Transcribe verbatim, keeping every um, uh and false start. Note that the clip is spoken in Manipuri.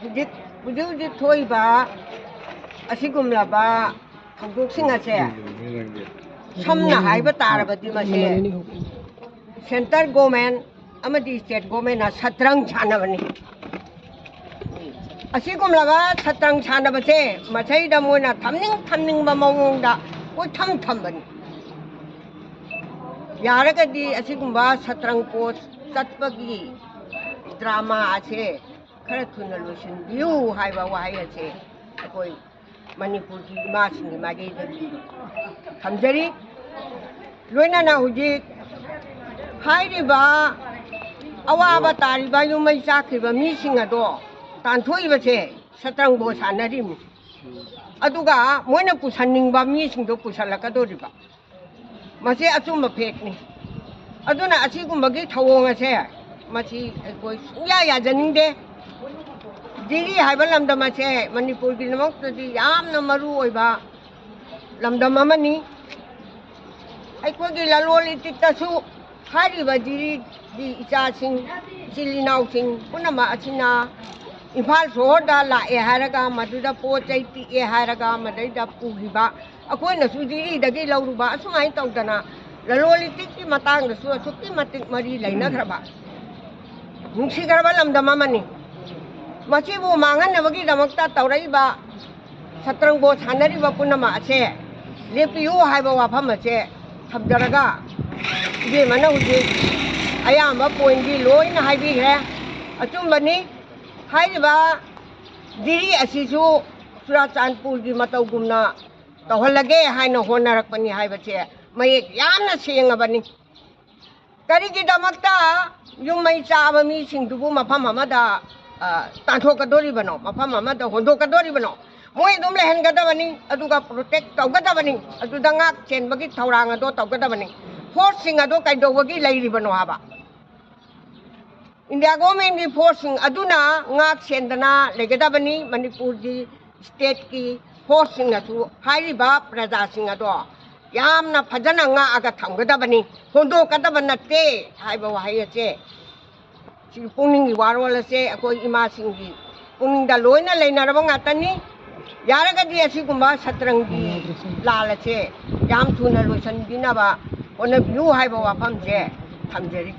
ꯍꯧꯖꯤꯛ ꯍꯧꯖꯤꯛ ꯍꯧꯖꯤꯛ ꯊꯣꯛꯏꯕ ꯑꯁꯤꯒꯨꯝꯂꯕ ꯊꯧꯗꯣꯛꯁꯤꯡ ꯑꯁꯦ ꯁꯝꯅ ꯍꯥꯏꯕ ꯇꯥꯔꯕꯗꯤ ꯃꯁꯦ centre government ꯑꯃꯗꯤ state governmentꯅ ꯁꯠꯇ꯭ꯔꯪ ꯁꯥꯟꯅꯕꯅꯤ꯫ ꯑꯁꯤꯒꯨꯝꯂꯕ ꯁꯠꯇ꯭ꯔꯪ ꯁꯥꯟꯅꯕꯁꯦ ꯃꯁꯩꯗ ꯃꯣꯏꯅ ꯊꯝꯅꯤꯡ ꯊꯝꯅꯤꯡꯕ ꯃꯑꯣꯡꯗ ꯀꯣꯏꯊꯝ ꯊꯝꯕꯅꯤ꯫ ꯌꯥꯔꯒꯗꯤ ꯑꯁꯤꯒꯨꯝꯕ ꯁꯠꯇ꯭ꯔꯪ ꯄꯣ ꯆꯠꯄꯒꯤ drama ꯑꯁꯦ ꯈꯔ ꯊꯨꯅ ꯂꯣꯏꯁꯤꯟꯕꯤꯌꯨ ꯍꯥꯏꯕ ꯋꯥꯍꯩ ꯑꯁꯦ ꯑꯩꯈꯣꯏ ꯃꯅꯤꯄꯨꯔꯒꯤ ꯏꯃꯥꯁꯤꯡꯒꯤ ꯃꯥꯏꯀꯩꯗꯒꯤ ꯊꯝꯖꯔꯤ꯫ ꯂꯣꯏꯅꯅ ꯍꯧꯖꯤꯛ ꯍꯥꯏꯔꯤꯕ ꯑꯋꯥꯕ ꯇꯥꯔꯤꯕ ꯌꯨꯝꯃꯩ ꯆꯥꯛꯈꯤꯕ ꯃꯤꯁꯤꯡ ꯑꯗꯣ ꯇꯥꯟꯊꯣꯛꯏꯕꯁꯦ ꯁꯠꯇ꯭ꯔꯪꯕꯣ ꯁꯥꯟꯅꯔꯤꯕꯅꯤ꯫ ꯑꯗꯨꯒ ꯃꯣꯏꯅ ꯄꯨꯁꯟꯅꯤꯡꯕ ꯃꯤꯁꯤꯡꯗꯣ ꯄꯨꯁꯜꯂꯛꯀꯗꯧꯔꯤꯕ꯫ ꯃꯁꯤ ꯑꯆꯨꯝꯕ factꯅꯤ꯫ ꯑꯗꯨꯅ ꯑꯁꯤꯒꯨꯝꯕꯒꯤ ꯊꯧꯑꯣꯡ ꯑꯁꯦ ꯃꯁꯤ ꯑꯩꯈꯣꯏ ꯁꯨꯡꯌꯥ ꯌꯥꯖꯅꯤꯡꯗꯦ꯫ ꯖꯤꯔꯤ ꯍꯥꯏꯕ ꯂꯝꯗꯝ ꯑꯁꯦ ꯃꯅꯤꯄꯨꯔꯒꯤꯗꯃꯛꯇꯗꯤ ꯌꯥꯝꯅ ꯃꯔꯨ ꯑꯣꯏꯕ ꯂꯝꯗꯝ ꯑꯃꯅꯤ꯫ ꯑꯩꯈꯣꯏꯒꯤ ꯂꯂꯣꯟ ꯏꯇꯤꯛꯇꯁꯨ ꯍꯥꯏꯔꯤꯕ ꯖꯤꯔꯤꯒꯤ ꯏꯆꯥꯁꯤꯡ, ꯏꯆꯤꯜ ꯏꯅꯥꯎꯁꯤꯡ ꯄꯨꯝꯅꯃꯛ ꯑꯁꯤꯅ ꯏꯝꯐꯥꯜ ꯁꯣꯍꯣꯔꯗ ꯂꯥꯛꯑꯦ ꯍꯥꯏꯔꯒ, ꯃꯗꯨꯗ ꯄꯣꯠ ꯆꯩ ꯇꯤꯛꯑꯦ ꯍꯥꯏꯔꯒ, ꯃꯗꯩꯗ ꯄꯨꯈꯤꯕ, ꯑꯩꯈꯣꯏꯅꯁꯨ ꯖꯤꯔꯤꯗꯒꯤ ꯂꯧꯔꯨꯕ, ꯑꯁꯨꯃꯥꯏꯅ ꯇꯧꯗꯅ ꯂꯂꯣꯟ ꯏꯇꯤꯛꯀꯤ ꯃꯇꯥꯡꯗꯁꯨ ꯑꯁꯨꯛꯀꯤ ꯃꯇꯤꯛ ꯃꯔꯤ ꯂꯩꯅꯈ꯭ꯔꯕ, ꯅꯨꯡꯁꯤꯈ꯭ꯔꯕ ꯂꯝꯗꯝ ꯑꯃꯅꯤ꯫ ꯃꯁꯤꯕꯨ ꯃꯥꯡꯍꯟꯅꯕꯒꯤꯗꯃꯛꯇ ꯇꯧꯔꯛꯏꯕ ꯁꯠꯇ꯭ꯔꯪꯕꯣ ꯁꯥꯟꯅꯔꯤꯕ ꯄꯨꯝꯅꯃꯛ ꯑꯁꯦ ꯂꯦꯞꯄꯤꯌꯨ ꯍꯥꯏꯕ ꯋꯥꯐꯝ ꯑꯁꯦ ꯊꯝꯖꯔꯒ, ꯏꯕꯦꯝꯃꯅ ꯍꯧꯖꯤꯛ ꯑꯌꯥꯝꯕ pointꯗꯤ ꯂꯣꯏꯅ ꯍꯥꯏꯕꯤꯈ꯭ꯔꯦ꯫ ꯑꯆꯨꯝꯕꯅꯤ꯫ ꯍꯥꯏꯔꯤꯕ ꯖꯤꯔꯤ ꯑꯁꯤꯁꯨ ꯆꯨꯔꯥꯆꯥꯟꯄꯨꯔꯒꯤ ꯃꯇꯧꯒꯨꯝꯅ ꯇꯧꯍꯜꯂꯒꯦ ꯍꯥꯏꯅ ꯍꯣꯠꯅꯔꯛꯄꯅꯤ ꯍꯥꯏꯕꯁꯦ ꯃꯌꯦꯛ ꯌꯥꯝꯅ ꯁꯦꯡꯉꯕꯅꯤ꯫ ꯀꯔꯤꯒꯤꯗꯃꯛꯇ ꯌꯨꯝ ꯃꯩ ꯆꯥꯕ ꯃꯤꯁꯤꯡꯗꯨꯕꯨ ꯃꯐꯝ ꯑꯃꯗ, ꯑ, ꯇꯥꯟꯊꯣꯛꯀꯗꯣꯔꯤꯕꯅꯣ, ꯃꯐꯝ ꯑꯃꯗ ꯍꯣꯟꯗꯣꯛꯀꯗꯣꯔꯤꯕꯅꯣ? ꯃꯣꯏ ꯑꯗꯨꯝ ꯂꯩꯍꯟꯒꯗꯕꯅꯤ, ꯑꯗꯨꯒ protect ꯇꯧꯒꯗꯕꯅꯤ, ꯑꯗꯨꯗ ꯉꯥꯛ ꯁꯦꯟꯕꯒꯤ ꯊꯧꯔꯥꯡ ꯑꯗꯣ ꯇꯧꯒꯗꯕꯅꯤ꯫ Forceꯁꯤꯡ ꯑꯗꯣ ꯀꯩꯗꯧꯕꯒꯤ ꯂꯩꯔꯤꯕꯅꯣ ꯍꯥꯏꯕ? India governmentꯀꯤ forceꯁꯤꯡ ꯑꯗꯨꯅ ꯉꯥꯛ ꯁꯦꯟꯗꯅ ꯂꯩꯒꯗꯕꯅꯤ꯫ ꯃꯅꯤꯄꯨꯔꯒꯤ stateꯀꯤ forceꯁꯤꯡꯅꯁꯨ ꯍꯥꯏꯔꯤꯕ ꯄ꯭ꯔꯖꯥꯁꯤꯡ ꯑꯗꯣ ꯌꯥꯝꯅ ꯐꯖꯅ ꯉꯥꯛꯑꯒ ꯊꯝꯒꯗꯕꯅꯤ, ꯍꯣꯟꯗꯣꯛꯀꯗꯕ ꯅꯠꯇꯦ ꯍꯥꯏꯕ ꯋꯥꯍꯩ ꯑꯁꯦ, ꯁꯤ ꯄꯨꯛꯅꯤꯡꯒꯤ ꯋꯥꯔꯣꯜ ꯑꯁꯦ ꯑꯩꯈꯣꯏ ꯏꯃꯥꯁꯤꯡꯒꯤ ꯄꯨꯛꯅꯤꯡꯗ ꯂꯣꯏꯅ ꯂꯩꯅꯔꯕ ꯉꯥꯛꯇꯅꯤ꯫ ꯌꯥꯔꯒꯗꯤ ꯑꯁꯤꯒꯨꯝꯕ ꯁꯇ꯭ꯔꯪꯒꯤ ꯂꯥꯜ ꯑꯁꯦ ꯌꯥꯝ ꯊꯨꯅ ꯂꯣꯏꯁꯤꯟꯕꯤꯅꯕ ꯍꯣꯠꯅꯕꯤꯌꯨ ꯍꯥꯏꯕ ꯋꯥꯐꯝꯁꯦ ꯊꯝꯖꯔꯤ꯫